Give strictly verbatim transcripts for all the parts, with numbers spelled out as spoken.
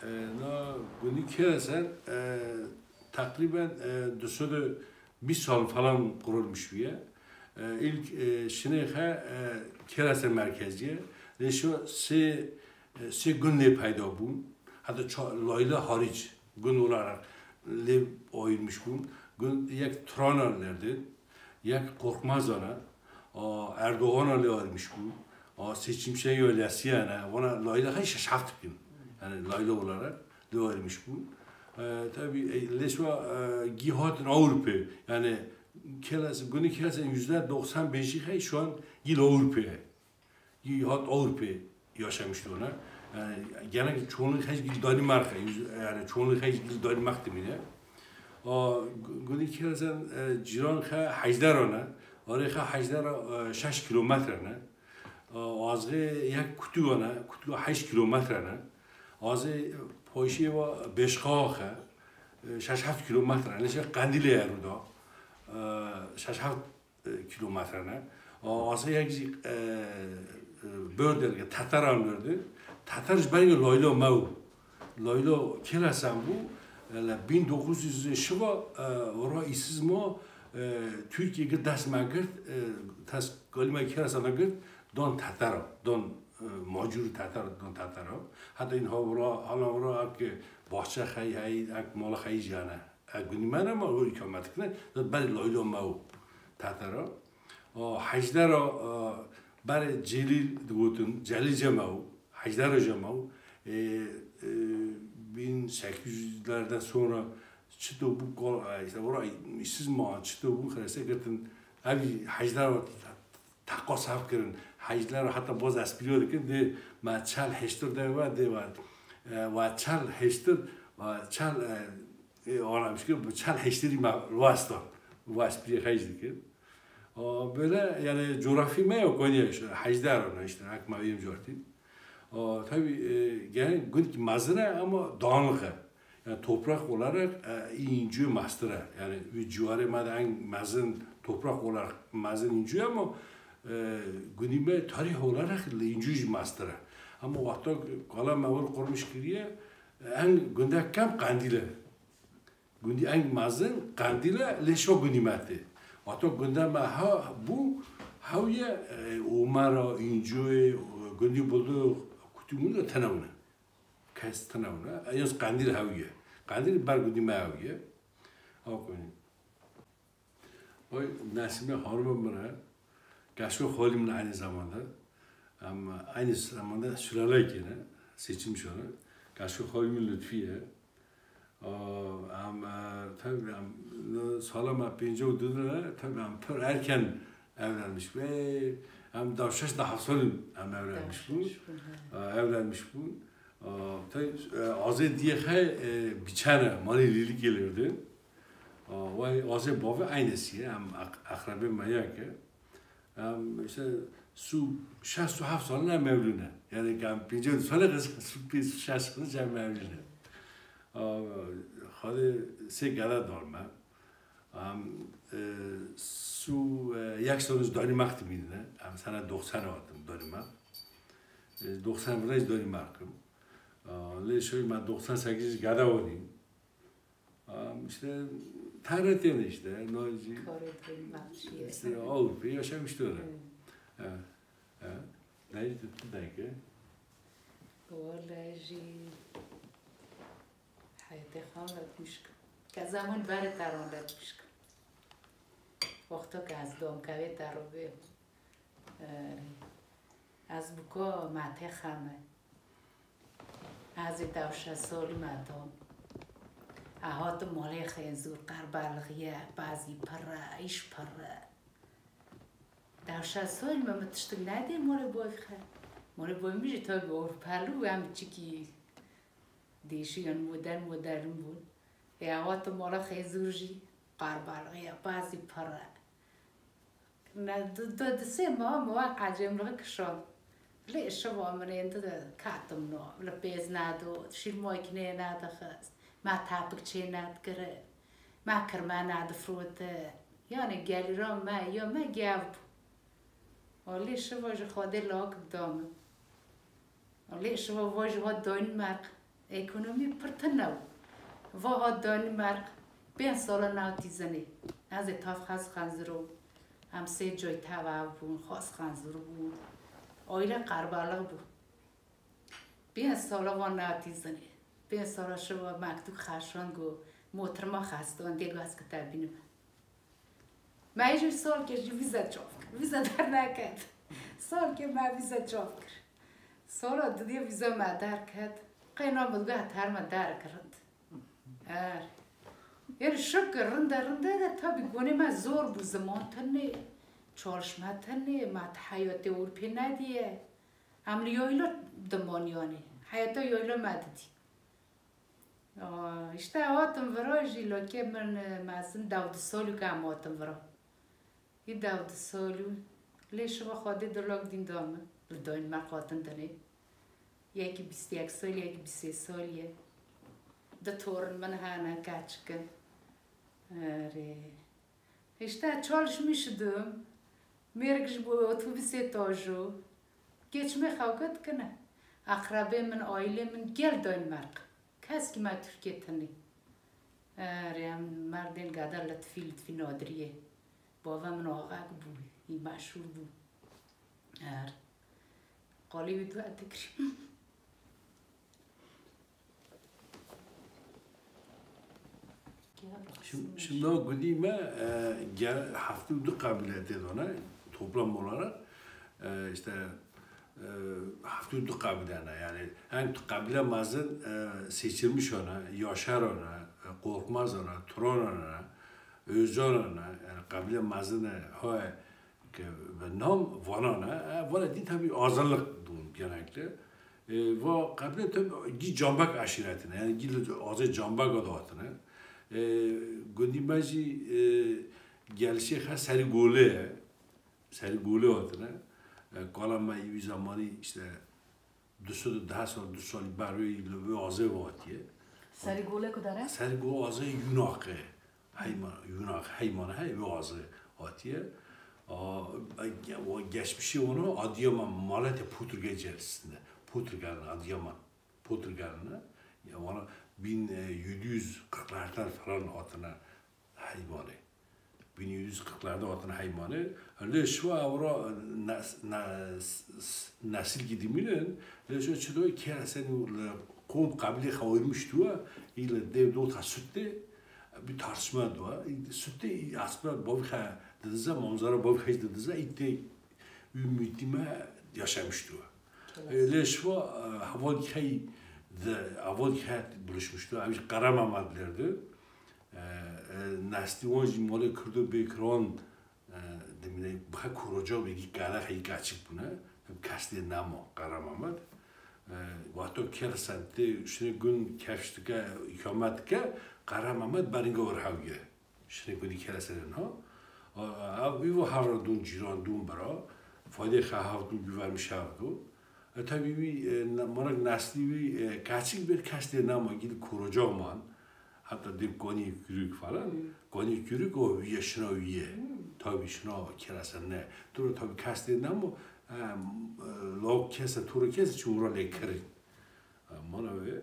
E, na gundî Keresen, e, teqrîben, e, du sed û bîst sal falan kurulmuş bûye. E, ilk, e, şinê xe, e, Keresen merkezî ye. Lê şu sê, e, sê gund lê peyda bûn. Heta ça-, Layla hariç gund olarak lê ayırmış bûn. Gund yek Trana nerede? Yek Korkmazana, a, Erdoğana lê ayırmış bûn. A, seçim şey öylesiye ne. Vana Layla hay şeş heft bin. Yani Layla olarak lê ayırmış bûn. E, tabii, e, lê şu, e, gî hatin Avrupa. Yani Keresen, gundî Keresen yüzde doksan beşi hay şu an gî Avrupa. Gî hat Avrupa yaşamış dona. Yani genel çoğunluk hay gî Danimarka, yüz-, yani çoğunluk hay gî Danimark demine. A, gu-, gundî Keresen, e, cîran xe Hecdera ne. Arê xe Hecdera, e, şeş kilometre ne. A, azê yek Kutuga ne, Kutuga heşt kilometre ne. Azê, e, poşê va Beşkaxe, e, şeş heft kilometre ne. Şey Qendîlê ye rûda. E, şeş heft, e, kilometre ne. A, azê yek jî, e, e, Bördelge, Teteran nerede. Teter ji berî Layla me û. Layla Keresen bû, e, le bin dokuz yüz şiva, e, ora îsizma, e, Türkiye girt dest me girt, e, tes kalîma Keresen girt, don Tetera, don, e, macûr Teter, don Tetera. Heta in ha ora, hala ora ak bahçe xey hey, ak mala xey jane. E, gundî me ne ma ro îkamet kine, zat berî Layla me û Tetera. A, Hecdera, a, berê Celîl digotin, Celîl Cemew, Hecdera Cemew, e, e, bin sekiz yüzlerden sonra çito bu kol-, e, işte ora siz ma çito bu xerese girtin, ev Hecdera teqas hev kirin. Hecdera hatta boz espriyo dikin, de ma çel heştir de ve de ve, e, ve çel heştir, ve çel, e, e, ona mişkin, bu çel heştiri ma vasta. Bu espriye xeyş dikin. O, böyle, yani, coğrafi me yok, Konya işte, Hecdar ona işte, akma benim cortin. O, tabii, e, yani, gund ki mazine ama dağınık. Yani, toprak olarak, e, ince mastır. Yani, bir civarı madde en mazin toprak olarak mazin ince ama, e, gundime tarih olarak ince mastır. Ama waqta kala mevur kurmuş kiriye, en günde kem Kandili. Gundî eng mezin Qendîl e, lê şo gundî me tê. Wexto gunda me ha bû, hew ye, e, Omera, Încoyê, Gundî Buldu, Kutî Mû de tene wine. Kes tene wine. Yalnız Qendîl hew ye. Qendîl ber gundî me hew ye. Ew konî. Oy, Nesîme Hanım'ın bire. Kaşko Halim aynı zamanda. Em aynı zamanda sülaleyken seçilmiş onu. Kaşko Halim'in Lütfiye. Aa, em, e, tabii em, no, sala me pêncî û du de, tabii em pir erken evlenmiş. Ve em da şeş da heft salî em evlenmiş bûn. Evlenmiş bûn. Aa, tabii, e, azê diyê xe, e, biçare, malê lîlikê lêrdin. Aa, vay azê bavê aynesi, em ak-, akrabê me ya ke. Em işte su şeş û heft sal ne mevlûne. Yani ke em pêncî salê qez su pênc û şeş sal cem mevlûne. Aa, xalê sê gele dal me. Em, e, su, e, yek sal ji Danimark dimîne. Em sene doksan hatim Danimark. E, doksan vira ji Danimark im. Aa, lê şoy me doksan sekiz ji gede wanî. Am, işte, terretene işte, no jî, işte, Avrupa yaşamış dönem. Evet. Evet. Evet. Ne işte, tu denge. Wala jî heyetê xan let mişk. Ke zaman bere taron let mişk. Wexto ke ez dom kevê taro bê. Ez bi ku me tê xeme. Ez ê dewşe solî me dom. A hat malê xêzûr qerbalixî ye, bazî pir e, îş pir e. Dewşe solî me, min tiştik nedê malê boy xe. Malê boy min jî tabi orpelû em çikî dêşiyan modern modern bûn. Ê a hat mala xêzûr jî qerbalixî ye, bazî pir e. Ne, du, du, du sê meha me wek ecêmlixî kişand. Lê şiva min ên di katim no, li pêz nado, şîr makîneyê nedixist, me tepik çê nedikiri, me kirme nedifroti. Yani gelîra me, ya me gev bû. Û lê şiva ji Xwedê lak da min. Û lê şiva va ji hat Danimark. Ekonomî pir tune bû. Va hat Danimark, pênc sala nehat dîzinê. Ez ê tav xas xenziro. Em sê coy teva bûn, xas xenziro bû. Aile qerbalix bû. Pênc sala van nehat dîzinê. Pênc sala şiva mektûb xeşand, got, motirma xestan, dê got ez ki te bînim. Me jî salkê jî vîza çav kir. Vîza derneket. Salkê me vîza çav kir. Sala didiyê vîza me derket. Qey na min got her me derek rind. Er. Yanî şikir rinde rinde de tabî gonê me zor bû, ziman tenê, çalışma tenê, me ti heyatê Ewropê nediye. Em li yayla dimaniyanê. Heyata yayla me didî. Aa, işte hatim vira jî, lokê min, e, mezin dewdi solî ke em hatin vira. Hî dewdi solî. Lê şiva Xwedê du lok dîn da min. Li Danimark hatin dinê. Yekî bîst yek solî, yekî bîst sê solî ye. Du torin min hene, keçik in. Erê. İşte çalışmıştım. Mêrik ji bo otobusê tajo. Geçmê xewke dikine. Aqrebê min, aîlê min gel Danimark. Keskî me Tirkiyê tenê. Erê, em merdên gede letfî, letfî nadiriyê. Bava min axek bû, hî meşhûr bû. Er. Qalê wî dua dikirî. Şim-, şimdi o gudî me, e, gel-, heftê û du qabîle tê de ne, toplam olarak, e, işte, e, heftê û du qabîle ne, yani, en qabîle mezin, e, seçilmiş ona, Yaşar ona, e, Korkmaz ona, Turan ona, Özcan ona, yani, qabîle mezin e, ha, Ke bi nam vanan e, e, vana dî tabii azınlık dûn genellikle. E, va qebile tabii gî Canbek aşiretine, yani gî azê Canbek adı hatine. E, gundî me jî, e, gelişê xe Serî Gole, Serî Gole hatine. E, kala me wî zamanî işte du sed û deh sal, du salî ber wê li wê azê ve hatiye. Serî Gole ku dere? Serî Gole azê Yunaqê. Heyma-, Yunak, Heyman, hey, wê azê hatiye. A, e, ge-, o geçmişê wana Adıyaman, malete Poturge celisinde. Poturge Adıyaman. Poturge ne? Ya wana bin yedi yüz kırklarda falan hatine Heymanê. Bin yedi yüz kırklarda hatine Heymanê. Lê şiva ewra nes-, nes-, nesil gidimînin, lê şiva çi doy kere seni li qom qabilê xewirmiş tuwa, ile dev dota sütte, bir tartışma dua. Sütte aslında bavxe dedize, manzara bavxe dedize, itte ümmetime yaşamış tuwa. E, lê şiva, e, heval key de, heval key buluşmuştu. Ev Kara Mehmet derdi. E, e, Nesliwan jî malê Kurdo Bêkiran, e, demine bixe Koroca ve gî kare xey kaçik bune. Kes lê nema Kara Mehmet. E, vato ker semtê şine gun kefş dike, îkamet dike, Kara Mehmet beringa wer hewye. Şine gunî kere serin ha. A, a, ev wî vo hev re dûn cîran dûn bera. Faydê xe hev dûn bî vermiş hev dûn. E, tabii wî, e, ne-, manak neslî wî, e, keçik bir kes lê nema gidip korocak man. Hatta dê konî kürük falan. Hmm. Konî kürük o wî ye, şina wî ye. Hmm. Tabii şina kere sen ne. Dur tabii kes lê nema, e, e, lok kese, turu kese çumura lê kirin. Mana wê,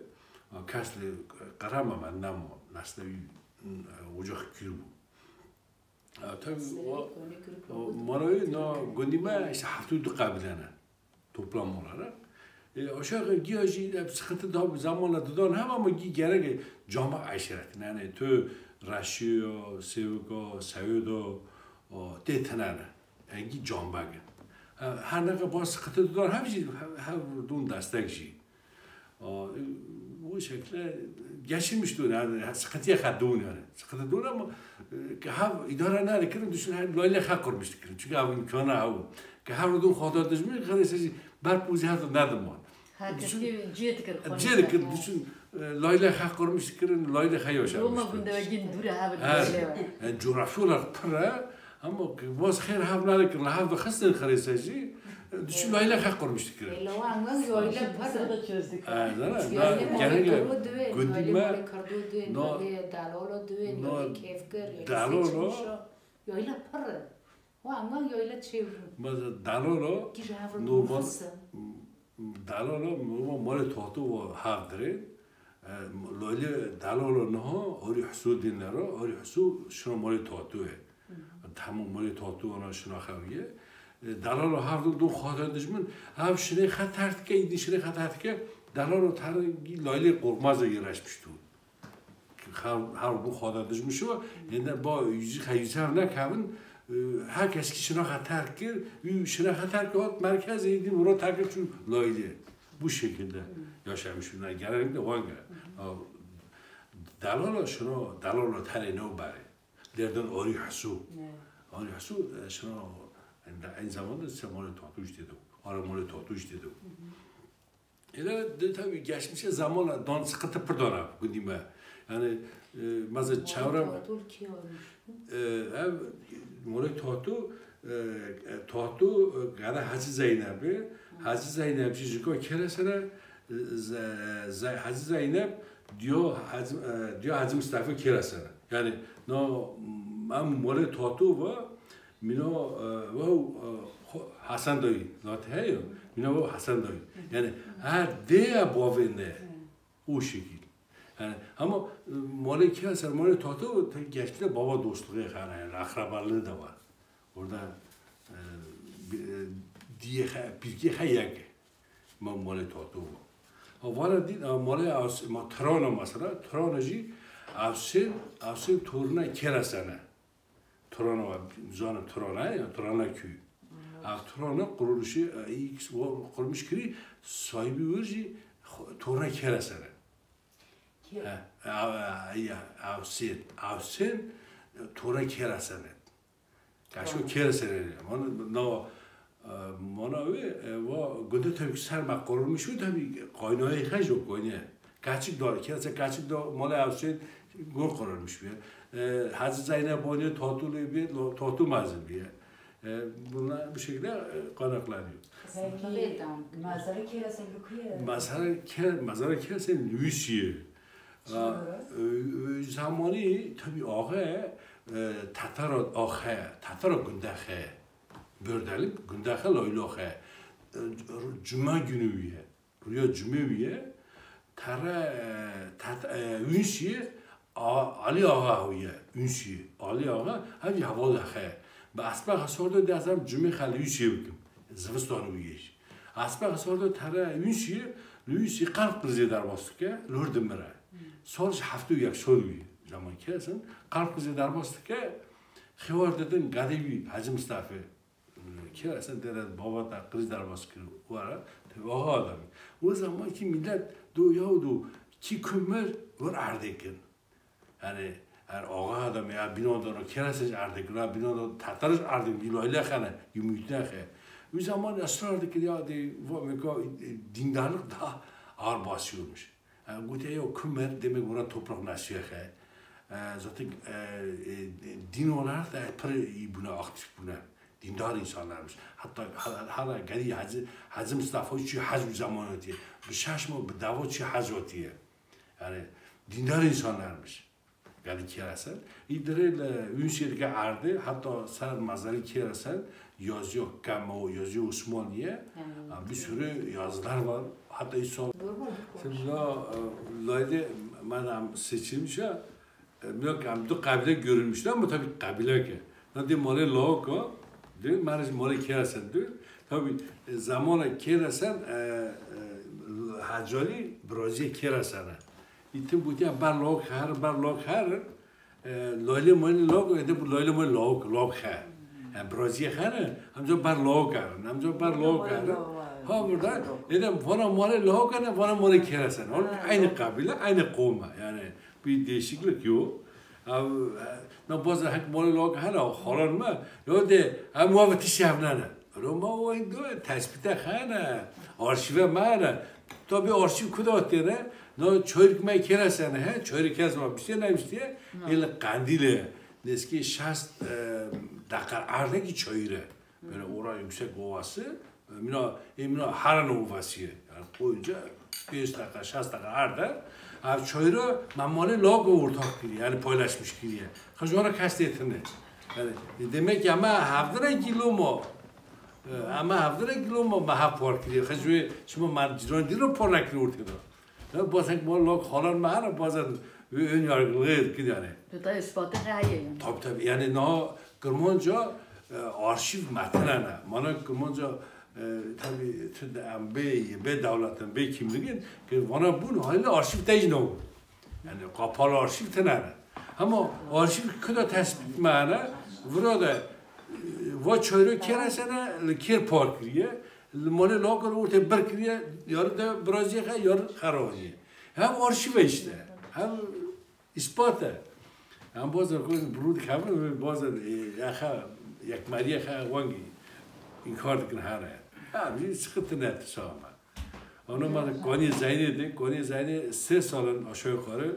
a, kes li Qerema me nemo, nesne wî, m, ocak kir bû. A, tabii o, o, mana wê na gundî me işte heftê û du qabile ne. Toplam olarak. E, aşağı giya jî hep sıkıntı da zamanla didan hem ama gi gerek cama aşiret. Yani tu Reşiyo, Seviko, Sevido, o, tê tenene. Engî Canbeg in. Her ne kadar bazı sıkıntı duran hem jî, hem, hem dûn destek jî. O, bu şekilde geçirmiş dûn yani, sıkıntıya kadar dûn yani. Sıkıntı dûn ama, e, ki hem idare ne kirin, düşün, hem layla ha kurmuş kirin. Çünkü hem imkanı ha o. Ki hem dûn xada dijmin, kadar sizi ber pûzî her ne diman. Her kes Düşün, cihê dikir, cihê dikir, düşün, e, layla ha kurmuş kirin, layla ha yaşamış. Roma gundewegin dûre ha. Ha, yani coğrafi olarak pir e, ama ki baz xêr ha ne kirin, ha ve xistin xirêse jî, e, düşün layla ha kurmuş kirin. Ela wan wan layla pir e. Ha, zana, yani, yani, gundî me, malê Kurdo duyên, no, malê Dalolo duyên, no, malê Kevgir, Dalolo, layla pir e. Wa, angan yayla çêbû. Mesela Dalolo, Kî ji hev re normal, dûr xise. Dalolo, normal malê Toto wa hev dirê. Loylê delalo niha orî Husû dîn lero, orî Husû şino molê Tatû ye. Hemû molê Tatû ona şino xewiye. E, delalo her du du xatir dijmin, ev şinê xeter dike, îdî şinê xeter dike, delalo tergî Loylê Qormaz ye reşmiş tu. Her, her du xatir dijmin şo, yende ba yüzü xeyzer nekevin, e, her kes ki şina xeter kir, ü şina xeter kir, hat merkez, îdî muro terkir çû Loylê. Bu şekilde yaşamış bunlar. Genellikle Van gelen. Delalo şino, delalo terê no bari. Derden Orî Hesû. Orî Hesû, e, şino, aynı zamanda Semanê Tatû işte de. Aramanê Tatû işte de. Hele de tabii geçmişe zamanla don sıkıntı pırdona gundime. Yani, e, mesela çevre Tatû ki olmuş. E, ev Molê Tatû, e, e, Tatû, e, gere Hacı Zeynep'i. Hacı Zeynep jî jiko kere sene, e, Ze-, Ze-, Hacı Zeynep diyor Hacı, e, diyor Hacı Mustafa kere sene. Yani, no, em Molê Tatû va, mino, e, ve, e, xo-, Hasan dayı zaten he ya, mino ve Hasan dayı. Yani, her dê ya bavê ne. O şekil. Yani, ama, e, Molê kere sene, Molê Tatû, te geçti baba dostluğu yani, yani, akrabalığı da var. Orada, e, bir, e, diye xe-, pirkê xe yek. Ma Molê Tatû. Ha, vara din, ha, Molê Avs-, ma Trana mesela, Trana jî Avsên, Avsên torna kere sene. Trana var, zanim Trana ya, Trana köyü. Av Trana kuruluşu, e, ilk o kurulmuş kiri, sahibi wir jî xo-, torna kere sene. He, av, e, ya, Avsên, Avsên, e, torna kere sene. Kaşo kere sene. Mana, na, e, mana wê, e, va, gunde tabii ki ser me kurulmuş wê tabii ki kaynağı xe jo kaynağı. Kaçık da, kere se kaçık da Molê Avsên gun kurulmuş wê. E, Hacı Zeynep Boni Tatû lê bi, lo-, Tatû mazin bi. E, bunlar bu şekilde, e, kaynaklanıyor. Peki, mezarı kere sene kuye? Mezarı kere, mezarı kere sene Lüsiye. Çi göre? E, e, zamanı tabii ağa, e, Tatara ağa, Tatara gundexe. Bördelik gundexe Loyloxe. E, cuma günü üye. Rüya cuma üye. Tara, e, tat, e, Ünsiye, A-, Ali Ağa üye. Ünsiye. Ali Ağa, ev yavalı xe. Bi aspa xesarda de azam cuma xel Ünsiye bikim. Zivistan üye. Aspa xesarda tara Ünsiye, Ünsiye kalp krizi derbas dike, lor dimire. Sol ji hafta üye, sol üye. Zaman kesin, kalp krizi derbas dike, xewar dedin, gadê wî, Hacı Mustafa. Kira sen dere baba da kriz derbas kir, wara, te ağa adamî. O zaman ki millet do yaw do ki kumir, wor erdê kin. Yani, er ağa adamî, ya bino da kira sen erdê kin, ya bino da tatarış erdê kin, bilo ile xene, yumutne xe. O zaman ısrar dikir ya de, va meka, e, dindarlık daha ağır basıyormuş. E, gotiye, "Ya Kumer, demek buna toprak nasiye xe." E, zaten, e, e, din olarak da pir iyi buna, aktif buna. Dindar insanlarmış. Hatta ha-, hala geri Hacı, Hacı Mustafa çi hac bir zaman ötüye. Bir şaşma bir dava çi hac ötüye. Yani dindar insanlarmış. Gelî Kêresen. Îdirê li Ünsiye dike erdê, heta ser mezarê Kêresen yazîya Kemo, yazîya Osmaniye. Hı. Ha, bir sürü yazılar var. Hatta insan... Doğru mu? Şimdi ya, e, Layde, madem seçilmiş ya, e, yok, yani, bu kabile görülmüş ama tabii kabile ki. Ne diye mali Lawka, diyor, mali, mali Kêresen diyor. Tabii, e, zamana Kêresen, e, e, Hacali, Brazil Kêresen. Îtim gotiye ber lok her, ber lok her, e, loylê moylê lok, êdî bu loylê moylê lok, lok her. Em braziyê her, em ca ber lok her, em ca ber lok her. Ha, burada, êdî vana malê lok her, vana malê Kêresen. Oğlum, aynı kabile, aynı kavme. Yani bir değişiklik yok. Ev, e, na bazen hek malê lok her, xalan me, yo de, em wa ve tişt hevnene. Roma o do tespite xene, arşive mene. Tabi arşiv kuda têne, no çayırk me Kêresen he, çayırk kes ma bişte neymişti, el Kandili, neski şast, e, dakika ardaki çayırı. Böyle orada yüksek ovası, e, mina, e, mina Haran ovası. Yani koyunca beş dakika, şast dakika arda. Ev çayırı me malê lok ortak kiri, yani paylaşmış kiri. Xejora kes têtine. Yani, e, demek ki ama hevdire kilo mu? E, ama hevdire kilo mu me hev par kiriye? Xecwê şima me cîran dî re par nekiriye ortê de. Ya bazen mal lak xalan me hene, bazen ön yargılıyê dikin yani. Tu da ispatê heye yani. Tabii tabii. Yani niha Kirmanca, e, arşiv me tine ne. Mana Kirmanca, e, tabii tu de em bê, bê dewletin, bê kimligin, ki vana bûn, haliyle arşiv te jî nabû. Yani kapalı arşiv tine ne. Ama arşiv kuda tespit me hene, vira de, e, va çayro kêr hesene, li kêr park kiriye, li malê lak ortê bir kiriye, yarı de biraziyê xe, yarı xeraziye. Hem arşiv e işte, hem ispat e. Em bazen xwe bi rû dikevin, bazen, e, ya xe, yekmeriye xe wengî înkar dikin here. Ya, jî sıkıntı ne, tişa me. Ona ma de Konî Zeynê de, Konî Zeynê sê sal in aşağı yukarı,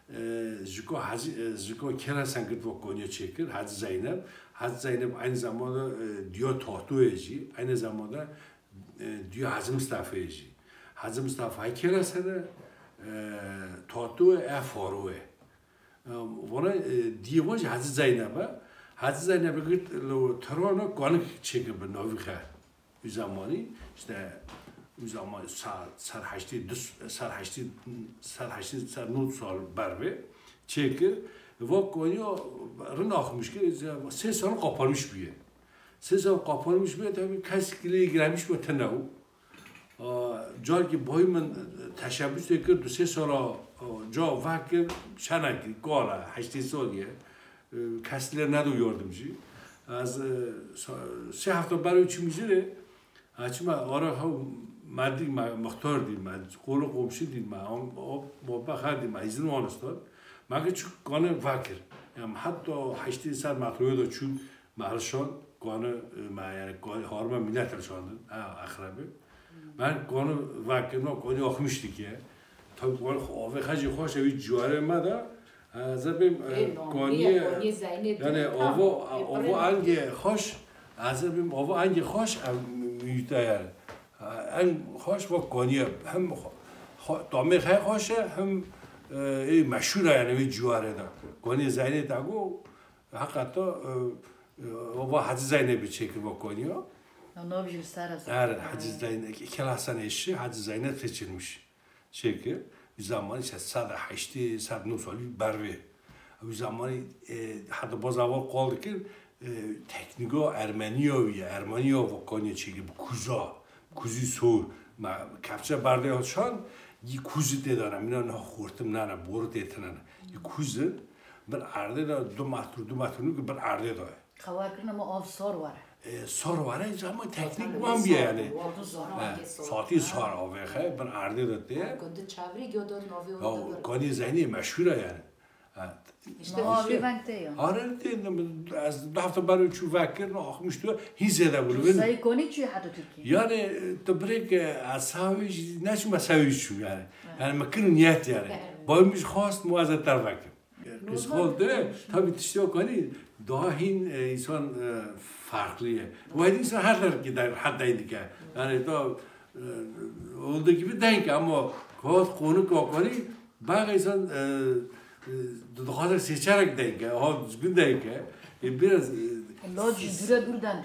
e, ji ko hezî, e, ji ko kêra sengit va Konî çêkir, Hacı Zeynep. Hacı Zeynep aynı zamanda, e, diya Tahtoyê jî, aynı zamanda, e, diya Hacı Mustafayê jî. Hacı Mustafa kêra sene, e, Tahtoyê e Faroyê. E, vana, e, diyê wan jî Hacı Zeynep e. Hacı Zeynep girt li Tirana kanik çêkir bi navî xe. Wî zamanî, işte, wî zaman ser, ser heştê du, ser heştê, ser heştê, ser nod sal bervê çêkir. Va Konya rin axmiş kir, sê sal qapanmiş bûye. Sê sal qapanmiş bûye, tabii kes kilê giremiş ve tine û. A, carkî boy min teşebbüsê kir, du sê sala, a, ca vekir, şenekî, kala, heştê salî ye. E, kes lê nedo yardim jî. Ez, e, sa-, sê hefta berê çûm jî rê, ha, çima ara hew me dî me, mixtar dî me, qolo komşî dî me, am, o, mobexe dî me, îzin wan istan. Me ki çi kane vekir. Em heta heştê ser metroya da çûn, me hilşand, kane, e, me, yani, kane, harime millet hilşandin, ha, exrebi. Me kane vekir, me kane axmiş dike. Tabii, kane xo-, avê xecî xweş e, wî ciwarê me de, ez ê bêm, e, Ê, namî ye, kaniye, Konî Zeynê yani, diye, avo, tamam, ê, avo pirê. Angê xweş, ez ê bêm, avo angê xweş, em, müyüte yani. En xweş va kaniye, hem xo-, xo-, tamê xey xweş e, hem, e, ê meşhur e yani wî ciwarê de. Konî Zeynê te go, heqeta, e, e, ava Hacı Zeynep'i çekir va kaniye. O nav jî li ser e. Er, Hacı Zeynep, Kela Hasan eşi, Hacı Zeynep seçilmiş. Çêkir, wî zamanî se-, sed û heştê, sed û nod salî bervê. Wî zamanî, e, heta baza wan qal dikir, e, teknîka Ermeniya wî ye, Ermeniya va kaniye çêkir, bi kuza, kuzî sor. Me kepçe berdê şan, yî kuzî tê de ne, mîna niha xortim nane, boru tê tine ne. Yî kuzî, bir erdê de du metr, du metr nû ki bir erdê de ye. Xewa kirine me av sor were. E, sor were, ama teknîk wan bîye yani. He, saetî sor avê xe, bir erdê de tê. Gundê çevrî gödor navê. Ya, Konî Zeynê meşhur e yani. Ha. İşte ma avê veng tê ya. Are tê, ez du hefte berê çû vekir, axmiş tu, hîn zêde bû. Sayı Konî çû heta Türkiye. Yani, e, tu birêk, e, ez sawî jî, ne çû me sawî çû yani. Yani, me kir niyet yani. Baymiş xwast, mu ez ter vekir. Kız oldu. Tabii tiştê yok hani daha hin, e, insan, e, farklı ye. Bu hadi insan her taraf gider, her dayın dike. Yani da, e, olduğu gibi denk ama kağıt konuk yok hani bak insan, e, e, daha da seçerek denk, ha düzgün denk. E, biraz, e, Lodge dure dur denk.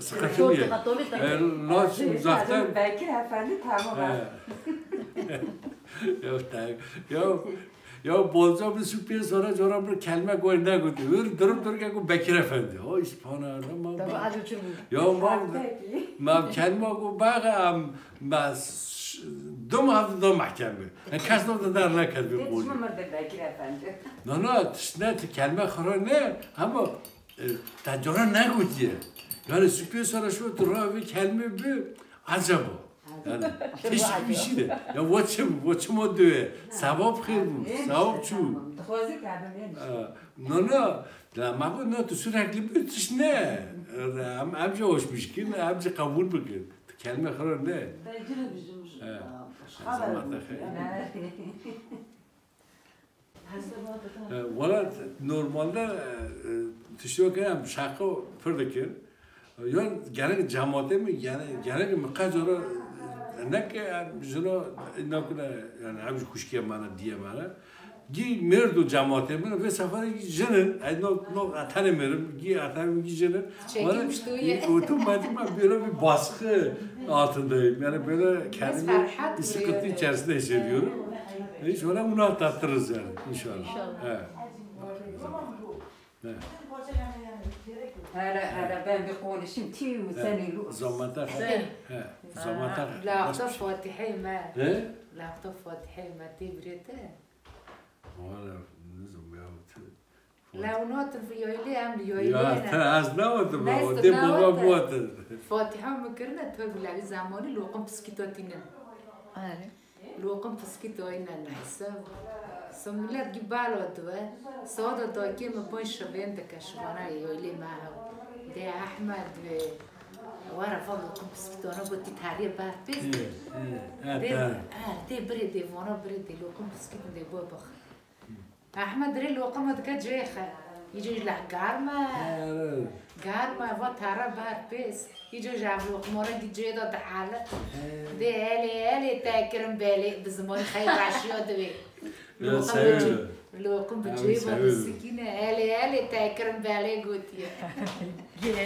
Sıkıntı yok. E, lodge uzaktan. Bekir Efendi tamam. Yok, yok. Ya bolca bir sürpriz sonra, sonra bir kelime goy ne goy. Öyle durup dururken bu Bekir Efendi. O İspanya, tamam. Tabii, az uçur bu. Ya ma, ma kelime bu bak, am, ma ş-, dum hafta da mahkeme. Yani kes ne da der ne kelime goy. Yetişme mırdı Bekir Efendi. No, no, ne kelime xora ne, ama, e, tecrübe ne goy diye. Yani sürpriz sonra şu tura bir kelime bir acaba. Yani, teşvîşî de. Ya, wa çi, wa çima diye? Sevap xêr bû, sevap çû. Dixwaze ki adam ên. E, no, no. La, ma got, no, tu sürekli bir tişt ne. E, em, em jî hoş bişkin, em jî qebûl bikin. Tu kelime xira ne. Te cire bizim. E, xaber. E, wela normalde, e, tiştê weke em şaqo pir dikin. Yan gerek cemaatê min, yani gerek min qe cara, e, ne ki em jina, e, nakine, yani em ji kuşkiye mane, diye mane. Gî mêrd û cemaatê min, vê seferê gî jin in, e, no, no, e, tenê mêrim, gî, e, tenê gî jin in. Çekilmiş tu ye. Otomatikman böyle bir baskı altındayım. Yani böyle kendimi bir sıkıntı içerisinde hissediyorum. Înşallah, wina tatir iz yani, înşallah. Înşallah. He. He. Hele hele ben bir konuşayım. Tüy mü seni lu? Zamata. He. Zamata. Laqta Fatihê me. He? Laqta Fatihê me tê birê te. Valla, ne zaman ya. La unatin fi yoylê em li yoylê Ya, ne. Te ez ne watim, Neyse, o de ne baba watim. Watim. Fatiha mi kirine tu bi levî zamanî loqim piskîto tînin. Loqim piskîto îne neyse. So millet gî balo diwe. Soda dokê mi boy şibên dike şibana yoylê me hev. De Ahmed ve wara va loqim piskîto ne gotî tariye bar pês. De er de birê de vana birê de loqim piskîto de bo bix. Ahmed rê loqim dike cêxe. Îcê ji leh garme. Garme va tara bar pês. Îcê ji ev loqmora gî cê da dihale. Dê elê elê te kirim belê bi zimanî xey reşiya divê. Loqim bi cê va bisikîne. Elê elê te kirim belê gotiye.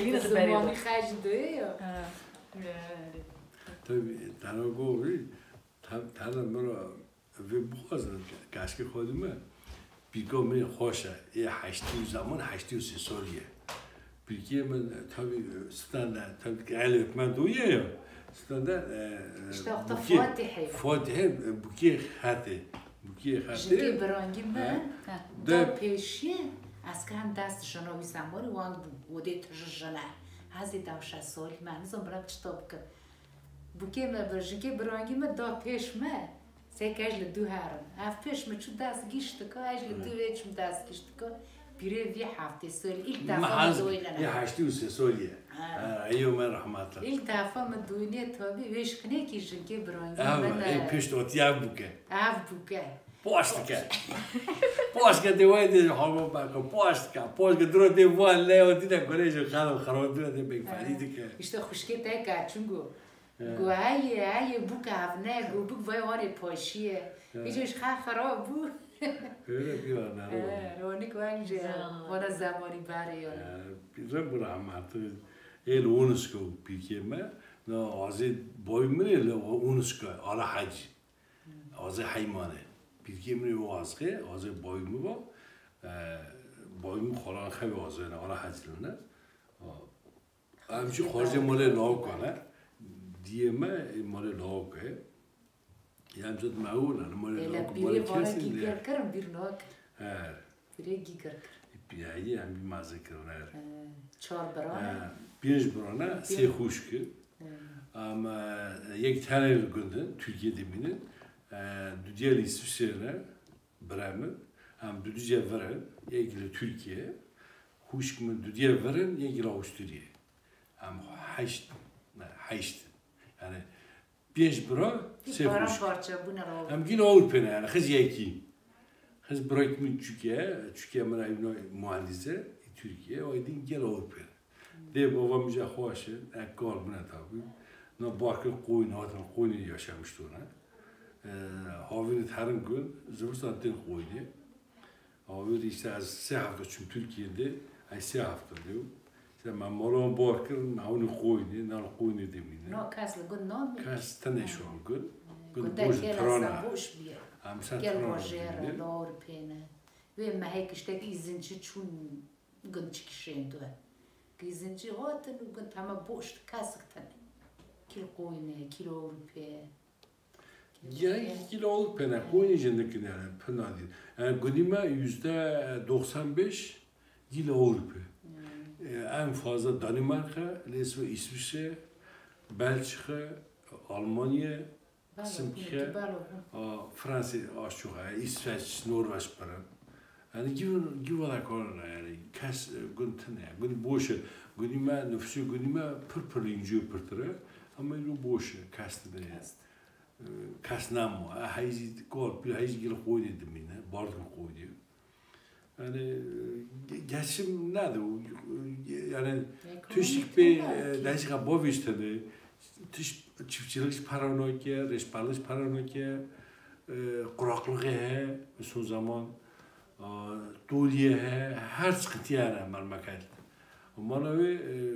Bi zimanî xey ji divê ya. Tabii, tana go, tana mira Vê bixwazin, keşkê xwedî me, pîrka min ê xweş e, ê heştî û zeman heştî û sê salî ye. Pîrkê min, tabî, stende, tabî ki ehlê min doye ya, stende, e, e, İşte wexta bûkê, Fatihê. Fatihê, e, bûkê xetê, bûkê xetê. Jinkê birangî min, Ha. da pêşiyê, ez kirim dest jina wî zemanî wan bû, odê tu ji jine. Ez ê dewşe salî me, nizam bira çita bikim. Bûkê me bir, jinkê birangî me da pêş me. Sê ke ez li dû herim. Ev pêş min çû dest gîştika, ez li dû vê çûm dest gîştika. Pîrê vî heftê sol, ilk defa min doyne. Yê heştî û sê sol ye. Ha, eyo me rahmetli. İlk defa min doyne tabi, wê şiknekî jinkê birangî Ev, min. ê pişt otiye ev bûke. Ev bûke. Poş dike. Poş ke de wê de hava baka, poş dike. Poş ke duro de van le o dide kolejo xalo xalo duro de bek fali dike. İşte xuşkê te kaçungo. Go heye, heye bûk evne, go bûk vay warê paşiye. Hiç iş xa xarab bû. Öyle bir anlar oldu. He, Ronik wengce. Vana zamanî barê yani. Reb rahmetli el UNESCO pîrkê me, na azê boy min le UNESCO, Ala Hacı. Azê Heymane. Pîrkê min o azê, azê boy min va. Boy min xalan xev azê ne, Ala Hacı ne. Em jî xwarzê malê lawika ne. Diyê me ê malê lawika ye. Em zot mewûl ne, malê lawika malê kesî ne. Gîger kirin bir nok. He. Bire gîger kir. Piyayî em bir mazê kirin her. Çar birane. Pênc birane, sê xûşk. Em yek tenê li gund in, Tirkiyê dimînin. Dudiya li Îsviçreyê ne. Birê min, em duduciya vir in, yek li Tirkiye, xwişk min dudiya vir in, yek li Awisturyayê. Em heşt, ne, heşt in. Yani pênc bira, sê xwişk. Em gîn Ewropê ne, yani xiz yekî. Xiz birayk min Tirkiye, Tirkiye min evna muhendis e, Tirkiye, o din gel Ewropê ne. Dê bava min jî xweş e, ek kar bine tabî. Na barkir qoyîn hatin qoyînê yaşamış tone. Havînê herin gun, zivistan tên qoyînê. Havîr işte ez sê hefte çûm Tirkiyê de, ay sê hefte diyo. İşte me malan bar kir, me hûnî qoyînê, nan qoyînê demîne. No kes li gun namî. Kes tenê şan gun. Gun boş tirana. Boş biye. Em ser tirana. Gel rojê re, lor pêne. Wê mehek işte îzinçi çûn Gun çikişên tu. Gizin çi hatin û gun tema boş kesik tene. Kil qoyne, kil Ewrope. Gerek kil Ewrope ne, qoyne jindikin yani, pir nadîr. Yani gunî me yüzde doksan beş gil Ewrope. En fazla Danimarka, lê sibê Îsviçre, Belçika, Almanya, Qismkî Fransê aşçûx e, Îsveç, Norveç pir in. Yani gîv gîv vada karin e, yani kes, e, gund tune, gund boş e. Gundî me, nifûsê gundî me pir pir li încîyo pirtir e. Ama îro boş e, kes tune ye. E, kes nemo. E, heyzî kor, pîr heyzî gil qoyînê dimîne, bardin qoyînê. Yani, e, ge-, geçim nedir? Yani, tuştik pê, e, dehşika bavêjtene, tuş çiftçilik para nake, reşberlik para nake, e, kuraklığı he, son zaman, e, toliye he, her sıkıntı yani memleket. Ama ne, e,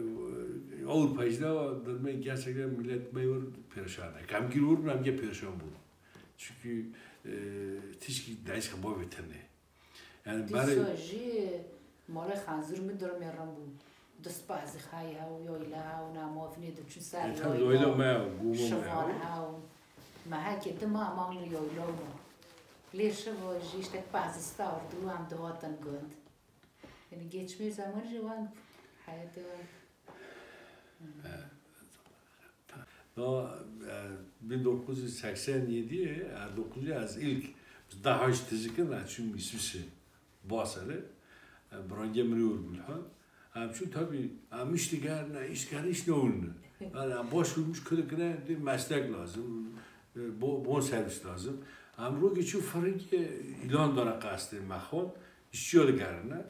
Avrupa işte, derme gerçekten millet meyvur perişan. Kamgir vurun, hem ge perişan vurun. Çünkü Ee, tişkî dayîşka bavê tenê. Yani Dîsa jî malê Xanzûr min durumê rin bû. Dustbazî xay hew, yayla hew, namafinê diçûn ser E, tabii yayla, öyle me, guma me şivan hew. Hew. Me hekê dima mam li yayla me. Lê şiva jî işte bazî star dû em dihatin gund. Yani geçmiş zaman jî wan heyatê wan. Da, e, bin dokuz yüz seksen yedi, e, dokuz yüz ez ilk daha hiç tizikin, e, çünkü İsviçre, Basel'e, e, Brange Mriur Gülhan. Em çûn tabii, em iş digerine, iş digerine, iş ne olunu. Yani em başvurmuş kudukine bir meslek lazım, e, bo-, bon servis lazım. Em rokê çû fırınkê ilan dana qastê mexon, işçiya digerine.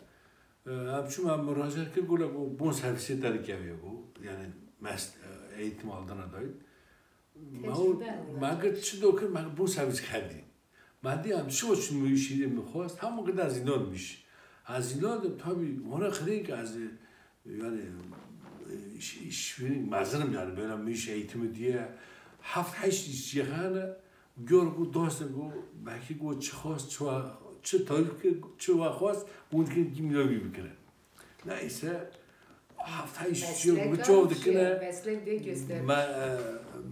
Em çû me muracaat kir, gola ku bon servisê te dikeve ku, yani mes-, eğitim aldana dayît. Me Tecrübe û, me got çi do kir, me bon servis xedî. Me dî em çi çûn min şîrê min xwest, hemû gida zînan miş. Ez zînan de tabii ona xirê ki ez, yani, iş, iş, mezinim yani, böyle min iş eğitimi diye, heft heşt işçi xane, Gör ku dostê ku belkî ku çi xwest, çi wa, çi tarîf kir, çi wa xwest, hûn dikin kî mîna wî bikire. Neyse, heftayî şişiyo Meslek bi çav dikine. Meslek de göster. Me, e,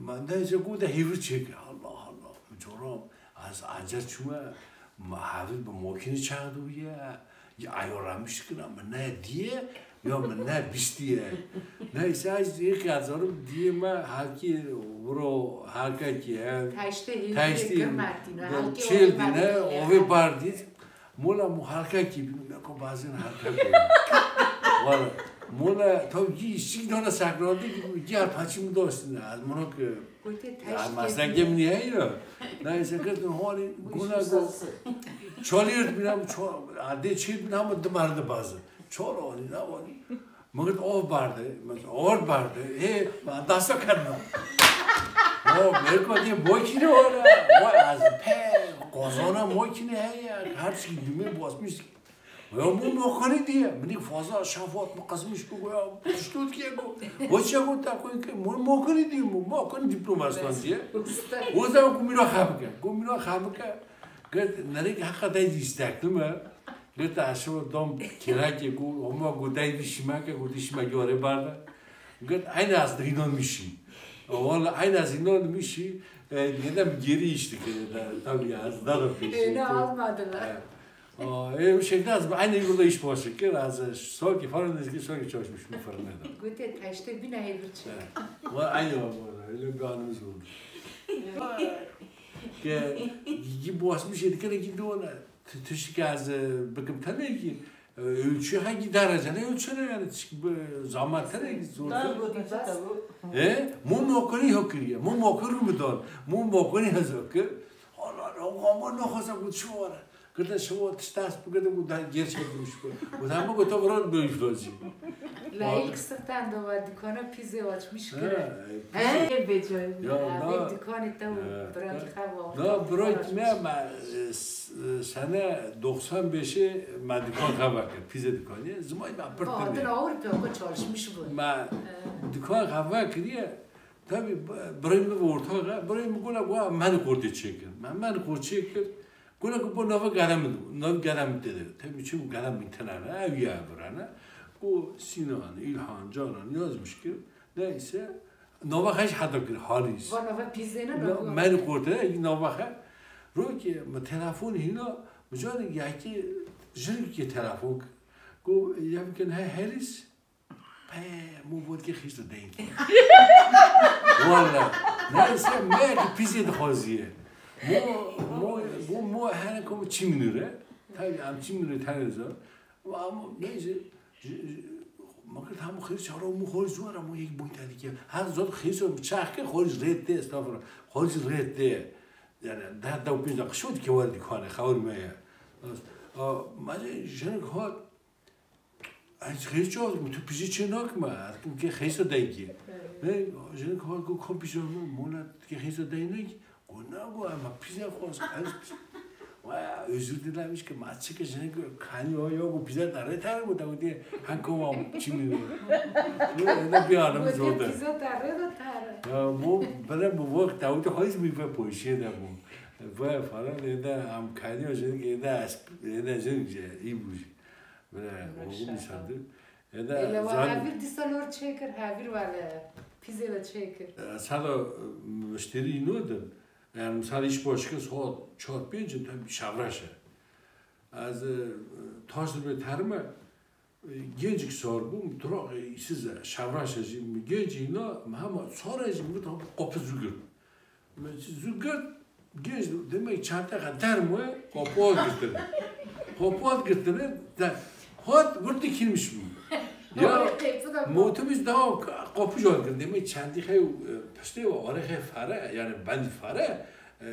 me neyse ku de hêvir çêke. Allah Allah, mi coram, ez ancak çûme, me hevil bi mokînî çaxdûye, ya ayo ramiş kina, mi ne diye, Ya min ne biştiye. Neyse, ez yek zanim diye me herkî viro herkekî ev. Taştê hîndî Taştê kir Martîno, do herkî çêl ovê dine, bardî. Ovê bardî. Mola mu herkekî bî, ne ko bazin herkek. Valla. Mola tav gî şik dana sakrandı gibi gel paçim dostine. Az mono ki Gotê Ya, taştê meslekê min heye. Neyse, girtin holî, guna go. Çalîrt bîne, ço-, adê çîrt bîne, ama dimar de bazı. Çor olî, ne olî? Min girt ov barde, min ord barde. Hê, ma dasa kerme. O, merko diye bokine ora. Vay, az pe, kozona mokine heye. Her şey dümü basmış. Ya mû mokanî diye. Min faza şafat mi qizmiş ku ya piştût ke ku. Waçya ku ta ku ke mû mokanî diye, mû mokanî diplomastan diye. O zaman ku mîna xebike. Ku mîna xebike. Git nerek haqa dayî istekli mi? Git aşağı dom kirake ku, ama ku dayî bir şimake ku dişime göre barda. Git aynı az dînan mişî. Valla aynı az dînan mişî. E, neden geri iş dikene de, tabii ya, az daha da peşin. Öyle almadılar. Aa, e, bu şekilde az, aynı yolda iş başlık. Az sonki falan, eski sonki çalışmış bir fırında. Gute taştê bîne hêvir çi. Evet. Var, aynı var bu arada. Öyle bir anımız oldu. Ke gibi basmış yedik kere gitti ona. Tişik az, e, bakım tabii ki, e, ölçü hangi derece ne ölçüne yani, tişik bu zaman tabii ki zor. Daha bu bir şey tabii. E, mum okuri hokuriye. Mum okuru mu don? Mum okuri hazır ki. Allah Allah, ama ne kadar bu çuvar. Kırda şu o tiştas bu kadar bu da gerçek demiş bu. Bu da bu kadar böyle bir şey. La ilk sırttan da var, dükkanı pizza açmış Ha, kırı. e, He, becoy. Ya, Abi da- dükkanı tam Ya, bırak da- hava. Da bırak ne ma, e, s-, e, sene doksan beşi ma dükkan hava kır, pizza dükkanı. Zaman ben pırtım. Adın Avrupa çalışmış bu. Ma dükkan hava kiriye. Tabii, b-, birayê min ve ortağa, birayê min gola, gola, men kortê çêkir. Men, men kort çêkir. Gola ku bo nava gerem, nav gerem dedi. Tabii çim gerem min tenane, ev ya birane. Bu Sinan, İlhan, Canan yazmış ki, neyse, nava heş hata kir, Halis. Va nava pizêne Na-, nava. Men korte, nava he. Ro ki, me telefon hina, mi canı ya ki, jin ki telefon. Ku, ya ki he, Halis, Pe, mo vodke xîsto dengî. Walla. Neyse, me ki pizê dixwaziye. Mo, mo, mo, mo, hene ko çimnure. Tabii, am çimnure tane zor. Ama neyse, j-, j-, ma kir tam xêr çara mo xor zor ama yek boy tane ki. Ha zor xêr zor çak ki xor rete, estağfurullah. Xor rete. Yani, daha da pizda kişot ki var dükkanı, xavur me ya. Aa, ma jin hot, Ez xêr çaw, tu pijî çê nakime, ez kim ke xêsa dengî. Evet. Ne, jin kar ku kom pijî min, mona ke xêsa dengî, go na go, ama pizza xwaz, ez, wa, özür dilemiş ki, ma çike jin ku, kani o yo, go pizza da re tare, go da diye, han ko wa çimi. Bu ne bir anım Bu zorda. Pizza da re da tare. Ya, bu, bile bu vakt, da bu haiz mi ve poşe de bu. Vaya falan, êde em kaydiya jinik, êde esp, êde jinik jî, î bû jî. Böyle olgun insan. Êde Êle wa zan- hevîr dîsa lor çêkir, hevîr wele pîzê de çêkir. E, sada, e, müşterî nodin. Yani misal iş başkası hot, çar pênc, tabii şavraşe. Ez, e, taş bir terime, e, gencik sor bûm, troq, e, size, şavraşe jî, gencî na, hema sore jî, mi tam kapı zugir. Zû girt, gêj demek çantexa derm we, qapû hat girtine. Qapû hat girtine, de, hat wir dikilmiş bû. Ya, Doğru, qapı da motobus daha qapû hat girtine. Demek çantexa, e, piştê ve, arê xe fare, yani bendî fare, e,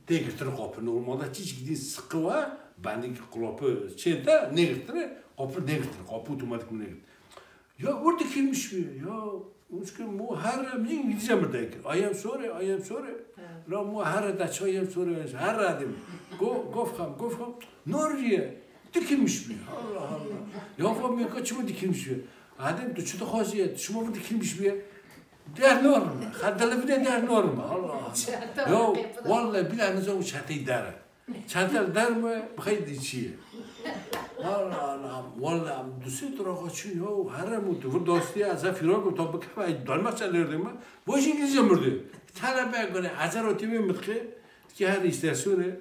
tê girtine qapû. Normalde çiçik dî sıkı ve, bendî qapû çente, ne girtine, qapû ne girtine, qapû otomatik ne girtine. Ya wir dikilmiş bû. Ya, uns ke mo herre, min îngilîzce mi dekir. I am sorry, I am sorry. He. La mo herre da çi I am sorry, herre adim. Go, gof xam, gof xam. Noriye. Dikilmiş bû. Allah Allah. Ya fa me ka çima dikilmiş bû? Adim tu çi dixwazî ye? Tu çima vir dikilmiş bû? Der norma. Xa dilivine der norma. Allah Allah. Ya, vallahi billahi nizam çetey dere. Çantel derm e, bixey dî çi ye? Allah Allah, walla em du sê troxa çûn ya, herem û tu vir dostiya, ez firak û to bikeve, ey dalmak çe lêrdê me, bo jî İngilizce mirdi. Talebe gune, ezer o tîmê mitxê, ki her istasyonê,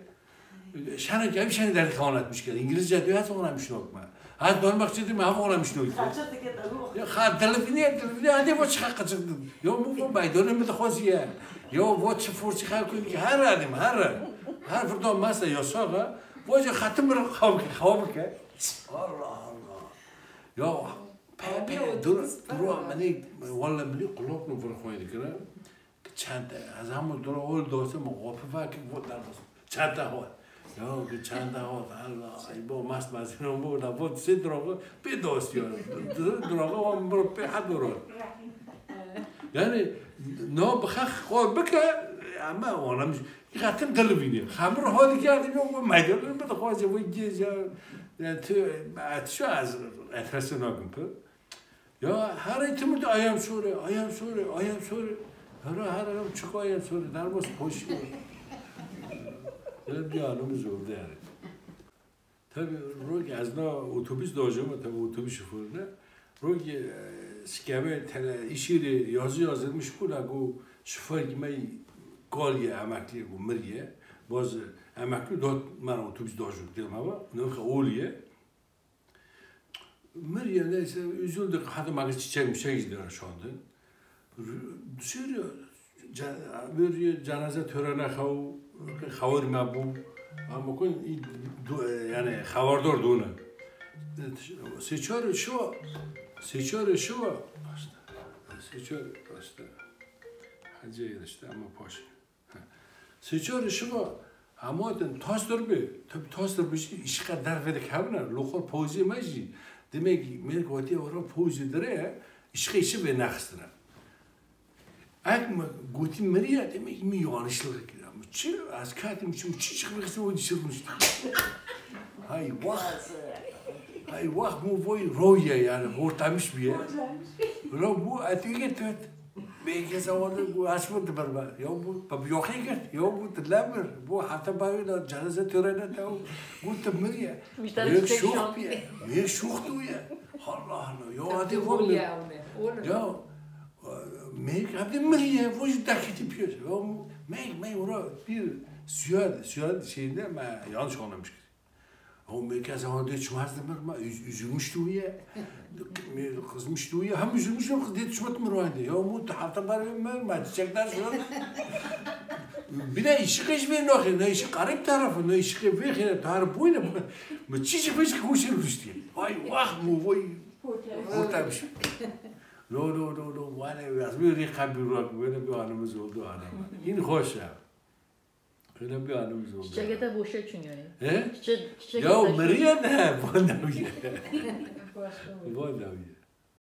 şenek ev şenek derdi xewanetmiş kere, İngilizce diyor, her zaman mişnok me. Her dalmak çe dî me, her zaman mişnok. Ya, ha, telefoniye, telefoniye, hadi bu çıkar kaçırdım. Ya, bu, bu, bay, dönemi de xwazî ye. Ya, bu çi furçi xew kûn ki, her adim, her. Her fırda masa ya sağa. Bu hoca xatim bir xav ki, xav ki. Allah Allah. Ya, pe, pe, dur, dur, meni, valla meni kulak mı vur xwaydı kira. Çanta, ez hemû dura ol dostum, xwe pivak, bu da çanta xwe. Ya, ki çanta xwe, Allah, ay, bu mast mazino bu da, bu sit drogo, pe dost ya. Drogo, bu bir pe haduro. Yani, no, bixex xwe bike, ama ona mi, xatim dilivîne. Xemir hadi geldi, yok, bu meydan, bu da xwazê, bu gece, yani, tu, tu şu az, etresi nakim, pi. Ya, her timur de I am sorry, I am sorry, I am sorry. Her, her, her, çık I am sorry, dermas poşi. Öyle bir anımız oldu yani. Tabii, rok ez na otobüs dojama, tabii otobüs şoförüne. Rok, e, sikeme tele işiri yazı yazılmış bu la, bu şoför gibi kal ye, emekli, bu mir ye. Bazı emekli dot, ben otobüs dojum dedim ama, ne kadar ol ye. Mir ya, neyse, üzüldük. Hadi, magi çiçek mişek izliyor şu anda. Sürüyor. Ce-, bir cenaze töreni xew, xewir me bû. Ama kun, yani, xevardor dûne. Seçar şu, seçar şu, seçar, işte. Hacı işte, ama poş. Seçarê şiva, hema din tastir bi, tabi tastir bi jî îşiqe derve dik hebine, loxor pozê me jî, demek mêrik watiye wara pozê dire, îşiqe îşi vê nexistine. Ek mi gotî miriye, demek mi yanlışlık kira. Mi çi, ez katim çi, mi çi çıkmıştı o düşürmüştü. Hay vah. Hay vah, bu boy roye yani, hortamış bir yer. Lo bu etike tut. Bêkê sewalê bû, ez min diber be. Ya bû, bi yoxê girt. Ya bû, dilê mir. Bû, heta bavê de cenaze töreni de û bû, tu mir ye. Müşteri Yek çiçek şox şan. Bîye. Yek şox tu ye. Allah Allah. Ya hadi Bol vur. Ya, onu. Ya, mêk hadi mir ye. Vur, dakiti piyor. Ya mêk, mêk, ora bir suya, suya şeyinde, ben yanlış anlamış. O merkez ama diyor, çumaz demir ma, üz-, üzülmüştü ya. Kızmıştı ya. Hem üzülmüş hem kız diye çumat mı vardı? Ya umut hafta var mı? Ma çiçekler şu. Bir de işi kış bir ne, ne işi garip tarafı, ne işi bir tarafı bu ne? Ma çiçek bir şey kuşurmuştu. Vay vah mı vay. Ortaymış. No, no, no, no. Vay ne, biraz bir kalbi olarak böyle bir anımız oldu anam. Yine hoş ya. Öyle bir anımız oldu. Çiçek de boşa çün yani. He? Çiçek, çiçek Ya de boşa. Miriye ne? Van dawiye. Başka bir. Van dawiye.